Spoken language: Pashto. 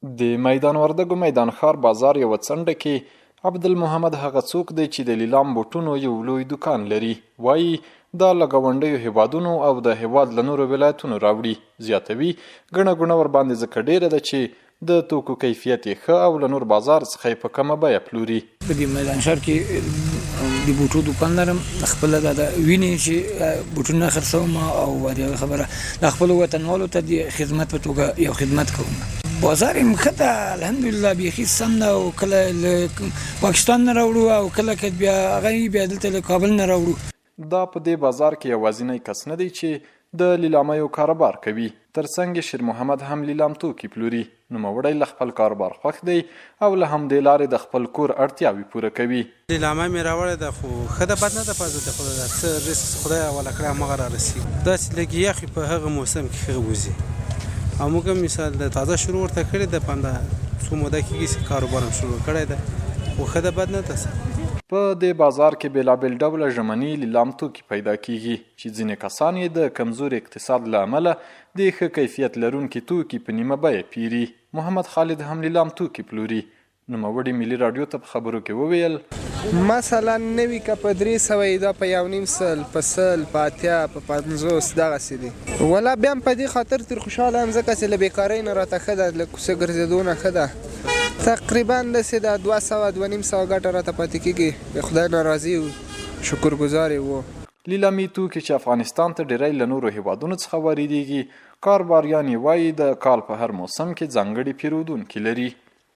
د میدان وردګو میدان ښار بازار یوه څنډه کې عبدالمحمد هغه څوک دی چې د لیلام بوټونو یو لوی دوکان لري. وايي، دا له ګاونډیو هېوادونو او د هېواد له نورو ولایتونو راوړي. زیاتوي، ګڼه ګوڼه ورباندې ځکه ډېره ده چې د توکو کیفیت یې ښه او له نور بازار څخه یې په کمه بیه پلوري. په دې میدان ښار کې د بوټو دوکان لرم، خپله دا د وینې چې بوټونه خرڅوم او د هغه خبره د خپلو وطنوالو ته د خدمت په توګه یو خدمت کوم. بازار یې ښه ده الحمدلله، بیخي سم ده او کله له پاکستان نه راوړو او کله که بیا هغه وي بیا دلته له کابل نه راوړو. دا په دې بازار کې یوازینی کس نه دی چې د لیلامیو کاروبار کوي، تر څنګ یې شیرمحمد هم لیلام توکي پلوري. نوموړی له خپل کاروبار خوښ دی او له همدې لارې د خپل کور اړتیاوې پوره کوي. لیلامه مې راوړې ده خو ښه ده بد نه ده په حضرت خدای ده څه رزق چې خدای حواله کړی همغه رارسیږي داسې لږ یخ وي په هغه موسم کې ښه وځي او موږ هم مثال ده تازه شروع ورته کړې ده په همدا څو موده کیږي چې کاروبار هم شروع کړی ده خو ښه ده بد نه ده. په دې بازار کې بېلابېل ډوله ژمني لیلام توکي پیدا کېږي، چې ځینې کسان یې د کمزوري اقتصاد له امله د ښه کیفیت لرونکي توکي په نیمه بیه پېري. محمد خالد هم لیلام توکي پلوري. نوموړي ملي راډیو ته په خبرو کې وویل. مثلاً نوي که په 300 یې دا په یو نیم سل، په 100، په 80، په 50 دغسې دي. ولا بیا هم په دې خاطر تر خوشحاله یم ځکه چې له بېکارۍ نه راته ښه ده، له کوڅه ګرځېدو نه ښه ده. تقریبا داسې ده 200 دوه نیم سوه ګټه راته پاتې کېږي، د خدای نه راضي یو، شکر ګزار یوو. لیلامي توکي چې افغانستان ته ډېری له نورو هېوادونو څخه واردېږي، کارباریان یې وايي، د کال په هر موسم کې ځانګړي پېرودونکي لري.